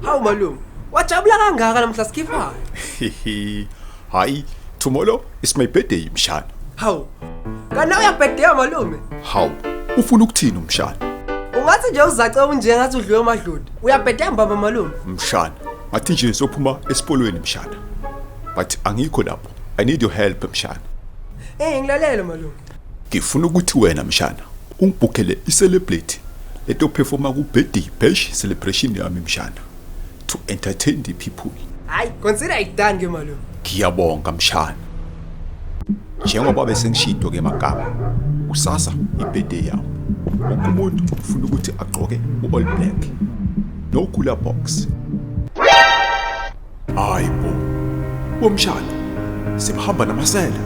Hawu malume, wajabula kangaka namhla sikhiphayo. Hayi, tomorrow is my birthday mshana. Hawu. Kana uyabhedeya malume. Hawu, ufuna ukuthini umshana? Ungathi nje uzace unje ngathi udliwe amadludi. Uyabhedeya mbaba malume. Mshana, ngathi nje sophuma esipolweni mshana. But angikho lapho. I need your help mshana. Eh ngilalele malume. Ngifuna ukuthi wena mshana ungibhukhele i-celebrity leto performa ku birthday bash celebration yami mshana to entertain the people. Hayi, consider it done ke malume. Ngiyabonga mshana. Njengoba bese ngishito ke magama, kusasa i-birthday yami. Wonke umuntu ufuna ukuthi agqoke u-all black. No cooler box. Hayi bo. Bomshana. Sibahamba namasela.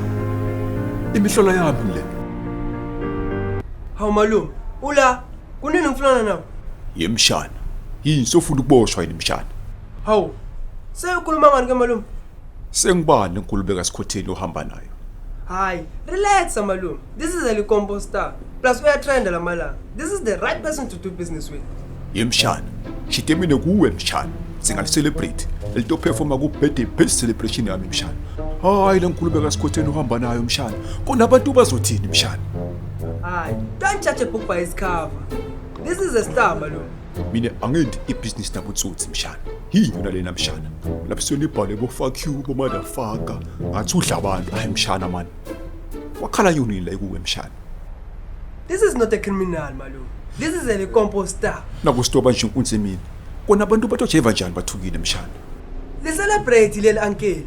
Imihlola yami le. Hawu malume, ula kunini ngifunana nawe? Yemshana. Yini sofuna ukuboshwa yini mshana? Hawu. Sewukhuluma ngani ke malume? Sengibani inkulu kaSikhotheni ohamba nayo? Hayi, relax malume. This is a Likompo star. Plus uyatrenda lamalanga. This is the right person to do business with. Yemshana. Shite mina kuwe mshana. Singalicelebrate. Lento performa ku birthday best celebration yami mshana. Hayi le nkulu kaSikhotheni uhamba nayo mshana. Kona abantu bazothini mshana? Hayi, don't judge a book by its cover. This is a star malume. Mina angendi ibhizinisi nabotsotsi mshana. Yini yona lena mshana? Lapho senibhale bo fuck you bo motherfucker. Ngathi udla abantu. Hayi mshana man. Wakhala yini la kuwe mshana? This is not a criminal malume. This is a Likompo star. Nakusitoba nje inkunzi emini. Kona abantu batojeva njani bathukile mshana? Li celebrate leli uncle.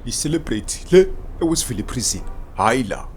I celebrate le eWestville prison. Hayi la.